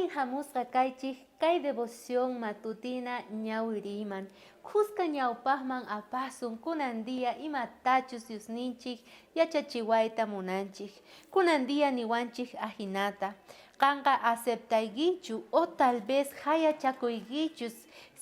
Allin hamusqa kaychik kay devoción matutina ñawiriyman. Khuska ñawpaqman apasun kunan día imatachus Diosninchik yachachiwayta munanchik. Kunan día niwanchik ajinata, Qanqa aceptaykichu o tal vez jayachakuykichus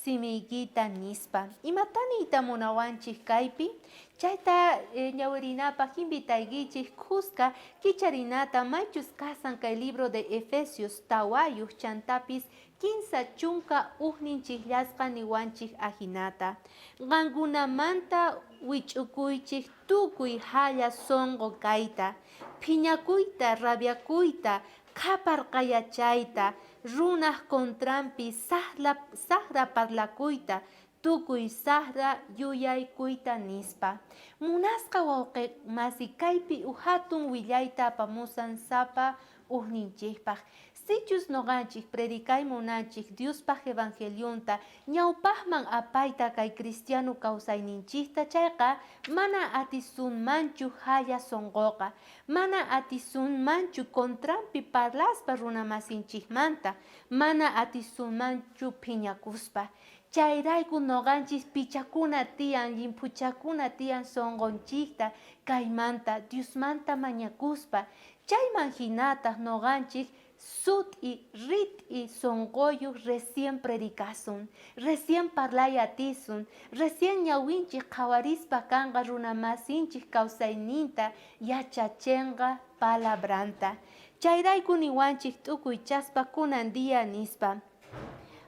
simiykita nispa. Imatá niyta munawanchik kaypi? Chayta ñawirinapaj invitaykichej khuska kicharinata maychus kasan kay libro de Efesios tawayoj chantapis 30 chijllasqa niwanchej ajinata, Qankunamanta wich'ukuychej tukuy jalla sonqo kayta, phiñakuyta, rabiakuyta, qhaparqayachayta, runaj contranpi sajra parlakuyta, tukuy sajra yuyaykuyta nispa. Munasqa wawqe masi kaypi uj jatun willayta apamusan sapa ujninchejpaj. Sichus noqanchej predicay munanchej Diospaj evangelionta ñawpajman apayta kay cristiano kawsayninchejta chayqa, mana atisunmanchu jalla sonqoqa, mana atisunmanchu contranpi parlaspa runamasinchejmanta, mana atisunmanchu phiñakuspa. Chayrayku noqanchis pichakuna tiyan, llimphuchakuna tiyan sonqonchikta kaymanta Diosmanta mañakuspa. Chayman jinataj noqanchik sut'i, rit'i sonqoyoj recién predicasun, recién parlay atisun, recién ñawinchik qhawarispa kanqa runamasinchik kawsayninta yachachenqa palabranta. Chayrayku niwanchik t'ukuychaspa kunan día nispa.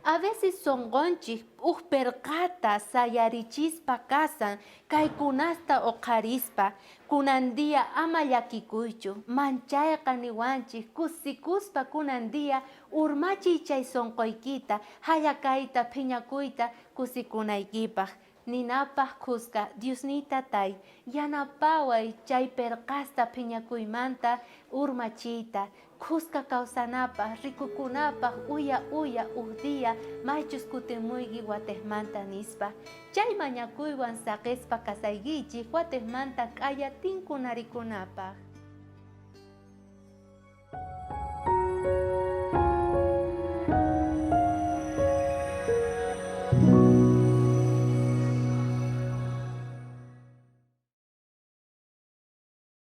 A veces sonqonchej uj perqata sayarichispa kasan kaykunasta oqharispa, kunan día ama llakikuychu, manchayqa niwanchej kusikuspa kunan día urmachiy chay sonqoykita, jallakayta, phiñakuyta kusikunaykipaj. Ninapaj khuska, Diosniy Tatay, yanapaway chay perqasta phiñakuymanta urmachiyta, khuska kawsanapaj, rikukunapaj uya uya uj día maychus kutimuyki watejmanta, nispa. Chay mañakuywan saqespa kasaykichej watejmanta k'aya tinkunarikunapaj.